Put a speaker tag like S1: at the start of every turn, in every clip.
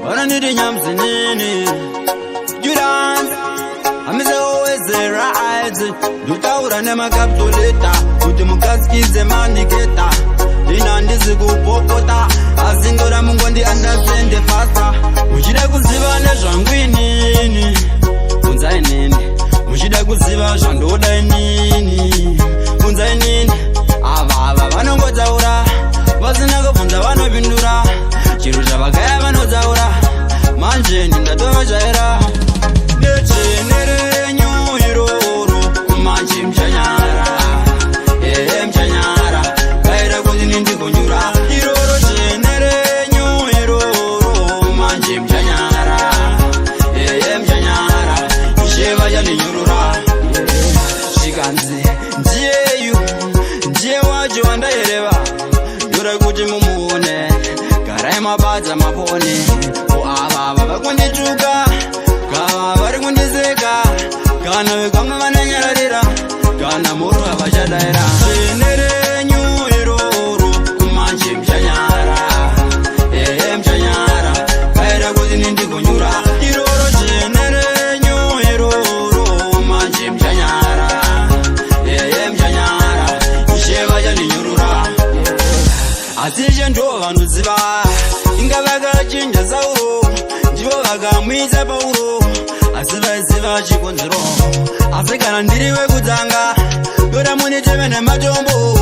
S1: Vanonditi nyamzinini. You dance. I'm always right. Ndotaura nemakaptoleta kuti mukasikidze mandiketa. Ina handisi kupopota, asi ndoda mungondi understand faster. Muchida kuziva nezvangu inini, bvunza inini. Muchida kuziva zvandoda inini, bvunza inini. Ava ava vanongotaura vasina kubvunza, vanopindura chiro chavakaya vanotsaura. Manje ndatovajaira nechenerenyu iroro. Manje muchanyara, ehe, muchanyara. Kaira kuti nindikonyura iroro chenerenyu iroro. Manje muchanyara, ehe, muchanyara. Ishe vachandinyurura. Zvikanzi ndiyeyu, ndiye wacho wandaireva. Ndoda kuti mumuone, garai mabadza mapone. Ava vava kundituka, kava vari kundiseka, kana vekamwe vanonyararira, kana moro havachadaira. Zvenerenyu iroro, manje muchanyara, ehe, muchanyara. Kaira kuti nindikonyura iroro chenerenyu iroro. Manje muchanyara, ehe, muchanyara. Ishe vachandinyurura. Asi ishe ndo vanoziva. Inga vakachinja Sauro, ndivo vakamuisa Pauro, asi vaiziva chikonzero. Asi kana ndiri wekutanga, ndoda muniteme nematombo.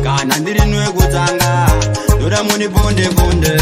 S1: Kana ndiri wekutanga, ndoda muniponde ponde.